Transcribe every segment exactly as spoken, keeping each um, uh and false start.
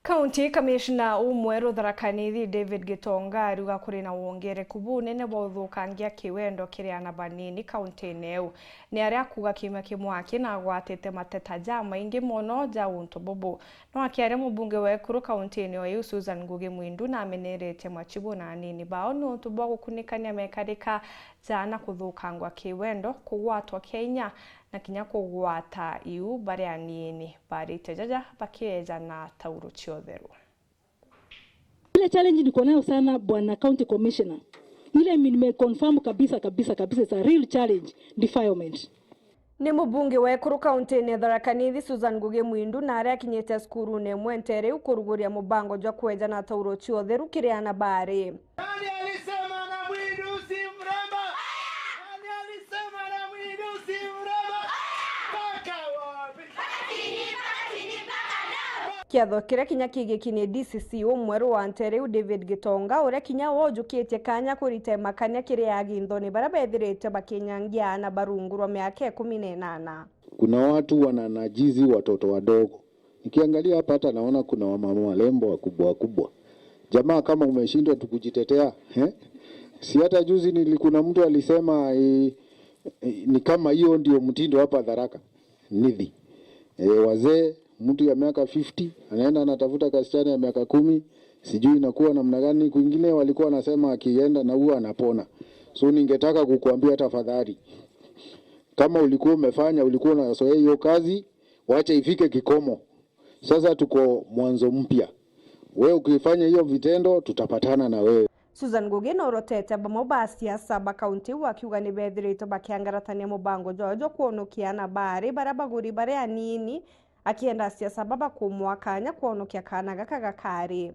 County Commissioner umweru Tharaka Nithi David Gitonga ariuga kuri na wongereku bunene bwa uthukangia kiwendo kiri ana banini kaunti-ini iu. Ni aria akuga kiumia kimwe aki na agwatite mateta jamaingi mono ja untu bubu. No akiaria mubunge wa Ekuru kaunti-ini o iu Susan Ngugi Mwindu nameneretie machibu na anini bao ni untu bwa gukunikania mekarika ja ana kuthukangwa kiwendo, kugwatwa kia inya na kinya kugwata iu bari anini barite jaja bakieja na tauro cia utheru. Ile challenge niko nayo sana, Bwana County Commissioner, ile mi-, nimeconfirm kabisa, kabisa, kabisa, it's a real challenge, defilement. Ni mubunge wa Ekuru kaunti-ini ya Tharaka Nithi Susan Ngugi Mwindu na aria akinyite cukurune imwe ntere iu kuruguria mubango jwa kweja na tauro cia utheru kiri ana bari. Nani alisema na Mwindu si mrembo? Nani alisema na Mwindu si mrembo? Mpaka wapi? Kiatho kiria kinya kigiki ni D C C umweru wa ntere iu David Gitonga, uria kinya wojukitie kanya kurita imakania kiri aginthoni baria bethirite bakinyangia ana barungu rwa miaka ikumi na inana. Kuna watu wananajizi watoto wadogo. Nikiangalia hapa hata naona kuna wamama warembo wakubwa wakubwa. Jamaa, kama umeshindwa tu kujitetea, eh? Si hata juzi nili-, kuna mtu alisema, eh, eh, ni kama hiyo ndio mtindo hapa Tharaka Nithi. Eh, wazee, mtu ya miaka fifty, anaenda anatafuta kasichana ya miaka kumi, sijui inakuwa namna gani. Kwingine walikuwa wanasema akienda na huwa anapona. So ningetaka kukuambia tafadhali, kama ulikuwa umefanya, ulikuwa unazoea hiyo kazi, wacha ifike kikomo. Sasa tuko mwanzo mpya. Wewe ukifanya hiyo vitendo, tutapatana na wewe. Susan Ngugi norotete bamwe ba siasa ba kaunti iu akiuga ni bethirite bakiangaratania mubango jwao jwa kwonokia ana bari baria baguri baria anini, akienda siasa baba kumwa kanya kwonokia kana gaka gakari.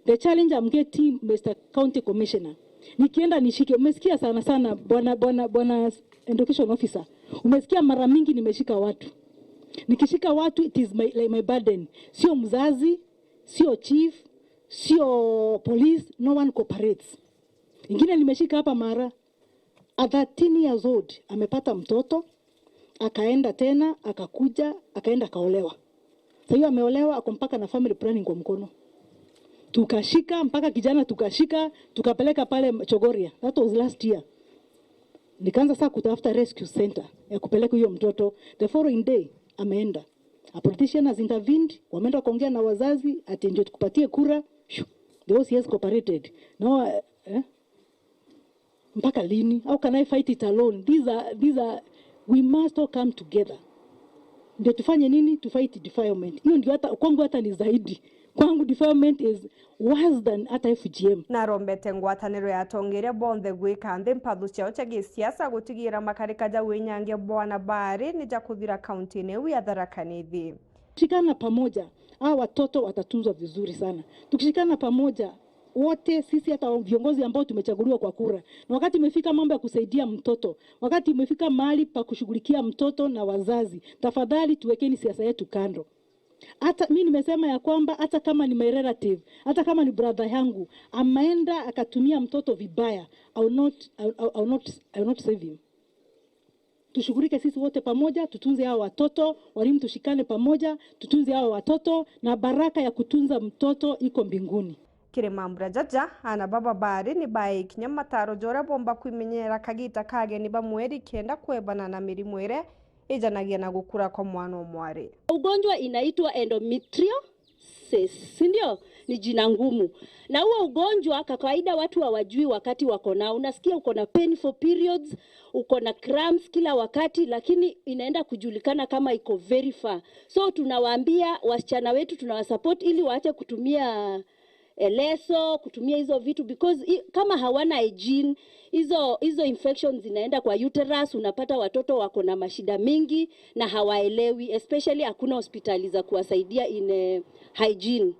The challenge I'm getting, Mister County Commissioner, nikienda nishike, umesikia sana sana, bwana, bwana, bwana education officer, umesikia mara mingi nimeshika watu. Nikishika watu, it is my, like, my burden. Sio mzazi, sio chief, sio police, no one cooperates. Ingine nimeshika hapa mara, a thirteen years old, amepata mtoto, akaenda tena, akakuja, akaenda akaolewa. Sasa hiyo ameolewa, ako mpaka na family planning kwa mkono. Tukashika, mpaka kijana tukashika, tukapeleka pale Chogoria. That was last year. Nikaanza saa kutafuta rescue center ya kupeleka huyo mtoto. The following day, ameenda. A politician has intervened, wameenda kuongea na wazazi, ati ndio tukupatie kura. Shoo. The O C S cooperated. No, eh? Mpaka lini? How can I fight it alone? These are, these are, we must all come together. Ndio tufanye nini? To fight defilement. Hiyo ndio hata kwangu hata ni zaidi. Kwangu defilement is worse than hata F G M. Narombete ngwataniro ya atongeria bonthe gwika nthi mpathu ciao cia gisiasa gutigira makarika ja winyangia bwana bari ni ja kuthira kaunti-ini iu ya Tharaka Nithi. Shikana pamoja, hawa watoto watatunzwa vizuri sana. Tukishikana pamoja, wote sisi, hata viongozi ambao tumechaguliwa kwa kura, na wakati imefika mambo ya kusaidia mtoto, wakati imefika mahali pa kushughulikia mtoto na wazazi, tafadhali tuwekeni siasa yetu kando. Hata mi nimesema ya kwamba hata kama ni my relative, hata kama ni brother yangu, ameenda akatumia mtoto vibaya, I will not, I will, I will not, I will not save him. Tushughulike sisi wote pamoja, tutunze hao watoto, walimu tushikane pamoja, tutunze hao watoto, na baraka ya kutunza mtoto iko mbinguni. Kiri mambura jaja, ana baba bari ni bae kinya mataro ja uria bomba kwimenyera kagita kageni ba mweri kenda kwebana na mirimu iria ijanagia na gukura kwa mwana o mwari. Ugonjwa inaitwa endometrio cyst, si ndio? Ni jina ngumu. Na huo ugonjwa kwa kawaida watu hawajui wakati wako nao. Unasikia uko na painful periods, uko na cramps kila wakati, lakini inaenda kujulikana kama iko very far. So tunawaambia wasichana wetu, tunawasupport ili waache kutumia, eh, leso, kutumia hizo vitu, because i-, kama hawana hygiene, hizo, hizo infections zinaenda kwa uterus, unapata watoto wako na mashida mingi na hawaelewi, especially hakuna hospitali za kuwasaidia in, eh, hygiene.